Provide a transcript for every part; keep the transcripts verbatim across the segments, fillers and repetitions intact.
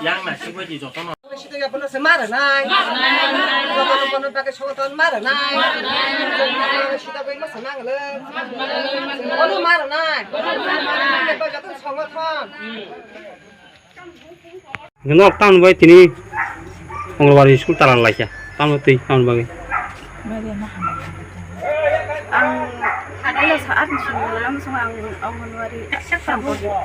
Yang nasi bai di jotono. Sida ya bono se mara nai. Jotono bono bagwi songothon mara nai. Sida bai masa nang le. Bono mara nai. Jotono songothon. Norok tamni bai tini Anganwadi school tala laikha. Tamo twi tamni bagwi. Ang hagala sa at sing lam song ang Anganwadi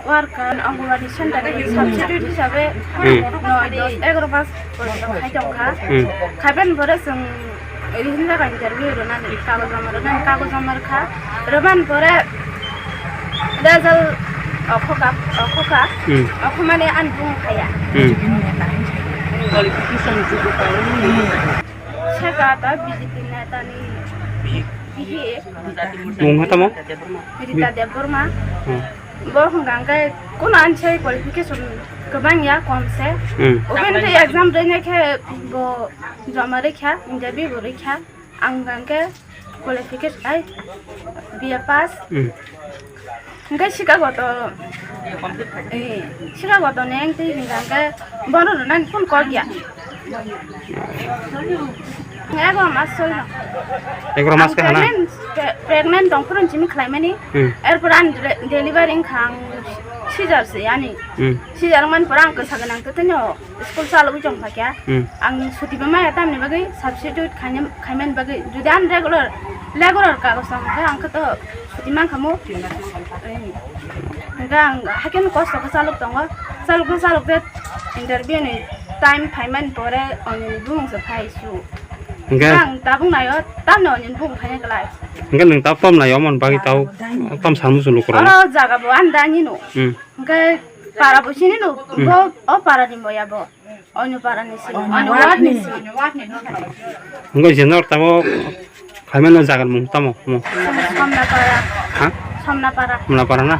worker, Anganwadi center ni substitute hisabe Hmm. noi dos egaroh bas porjonto khai tongkha. Hmm. Khaiben pore chwng Iri hinjak ang interview rwnani, kagoj joma rwnani, kagoj joma rwkha. Rwmani pore result okhokha, okhokha. Hmm. Okhomani ani bung khaya. Hmm. Saka ta B J P netani bihi. Mungha tamo? Rita Debbarma. Hmm. Bo hwnka hwnkhe kuno ani sai qualification kwbang ya, kom se. Hmm. Oben tei exam rwna khe bo joma rwkha, interview bo rwkha. Ang hwnka hwnkhe qualification ai B A pass. Hmm. Hwnkhe Chicago to, eh, Chicago to neng tei hwnka hwnkhe bono rwnani phone kok ya. Egaroh mas choli no. Egaroh mas Ang khe hana? Pregnant, pre-, pregnant tong phuru simi khlaimani. Hmm. Erpor ang de-, delivery wngkha ang scissor se ani. Hmm. Scissor wngmani pore ang kwsa gwnang tei tei no. School chalogwi tong kha khe. Hmm. Ang suti bo maya tamni bagwi substitute khaina, khaimani bagwi. Jodi ang regular, regular kagoj tong khe ang khe to suti man khamu. Hwnkhe ang hakhe no kosto khe chalok tongo. Chalok khe chalok khe interview ni time phaimani pore onini bumung se phai su. Hwnkhe? Ang tabuk naio tamni onini bumung phaina klai. Hwnkhe nwng tab tom naio omo bagwi tau tam samu sulu koro. Oro jaga bo ani da nino. Hmm. Hwnkhe para bo sini no, Hmm. bo o para ni moya bo. Onyo para ni sini, onyo ward ni sini. Hwnkhe je nor tamo khaimano jaga ni mung tamo mo? Somna para. Ha? Somna para. Somna para na?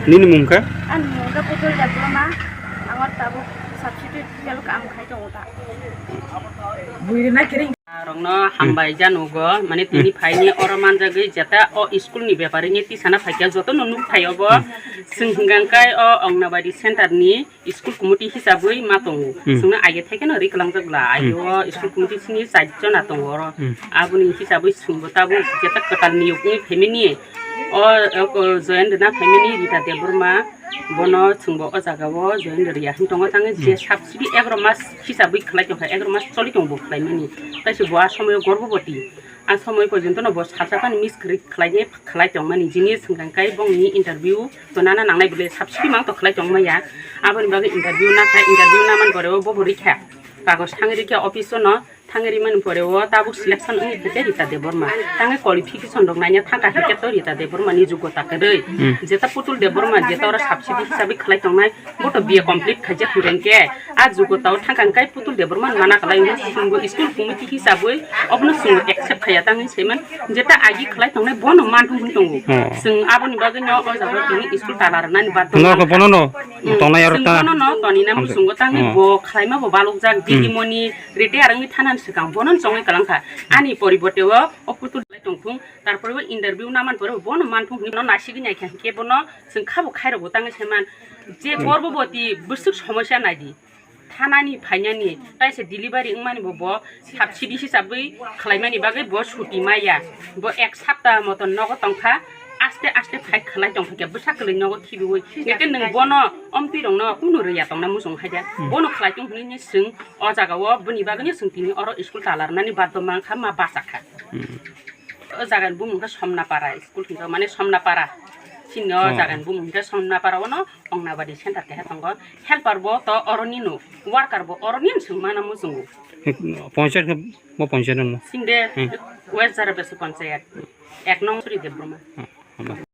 Nini mung khe? Ani mung khe Putul Debbarma. Angor tabuk substitute teacher kaam khai tongo ta. Rokno hambai janugo, mane tini phaini oro manjagwi jeta o school ni bepar wngwi tisana phaikha jotono nuk phai obo. Hmm. Chwng hwnkha khe o Anganwadi center ni school committee hisabwi ma tongo. Hmm. Chwngno aige thaikhe no ri kwlangjak bla. Aige Hmm. o school committee sini char jona tongo oro. Hmm. Aboni hisabwi chwngbo tabuk jeta kwtal niyok wngwi phaimani. O, o, o, join rwna phaimani Rita Debbarma, bono chwngbo o jaga o join rwya hwn tongo, tangwi je Hmm. subsidy egaroh mas hisabwi khlai tongkha, egaroh mas choli tongo bo khlaimani. Taise bo a somoyo gorboboti, a somoy porjonto no bo salsa pani miss kwrwi khlainai khlai tongmani, jini swngkang kai bongni interview to nana nangnai bwle subsidy mang to khlai tongmaya. Aboni bagwi interview nakha, interview naman pore o bobo rikha, kagoj thangwi rikha office o no. Thangwi rimani pore o tabuk selection wngwi thangkhe Rita Debbarma. Tangwi qualification rok naina thangkha hinkhe to Rita Debbarma ni jogota kwrwi. Hmm. Jeta Putul Debbarma jeta oro subsidy hisabwi khlai tongnai, bo to B A complete khaijak hwnkhe khe a jogota o thangkha hwnkhe Putul Debbarma ni mana kwlai wngkha. Chwngbo school committee hisabwi obono chwngbo accept khaiya tangwi saiman jeta agi khlai tongnai bono manthung hwn tongo. Hmm. Chwng aboni bagwi no o jaga o tini school tala rwnani bathang Norok bono no Hmm. tongnai aro Chwng ta. bono no tonina Hamjak. muchungo tangwi Hmm. bo khlaima bo balokjak Hmm. didimoni. Retire wngwi thanani swkang bono chongwi kwlangkha. Ani poribote o, o putul lai tongthung, tarpore bo interview naman pore bono manthung hwnwi bono nasigwi naikha, hinkhe bono chwng khabo khairokbo tangwi saiman je Hmm. gorboboti bwswk somosya naidi. Thanani phainani, taise delivery wngmani bo, bo subsidy hisabwi khlaimani bagwi bo suti maya. Bo ek sapta moton nogo tongkha, aste aste phai khlai tongkha khe bwsa kwlwi nogo khibiwi. Hinkhe nwng bono omtwi rokno kunu rwya tongna muchung haida. Hmm. Bono khlai tong hwnwi chwng O jaga o bini bagwino chwng tini oro school tala rwnani baddho mankha, ma bachakha. Hmm. O jagani bumung khe Somnapara school hinwi, mane Somnapara. Chini o Oh. jagani bumung khe Somnapara, ono Anganwadi center keha tongo. Helper bo to oroni no, worker bo oroni no chwng mana muchungo. Panchayat khe bo panchayat no? Chwng de Hmm. West Jara Besu panchayat. Ek nong Suri Debbarma. Hmm.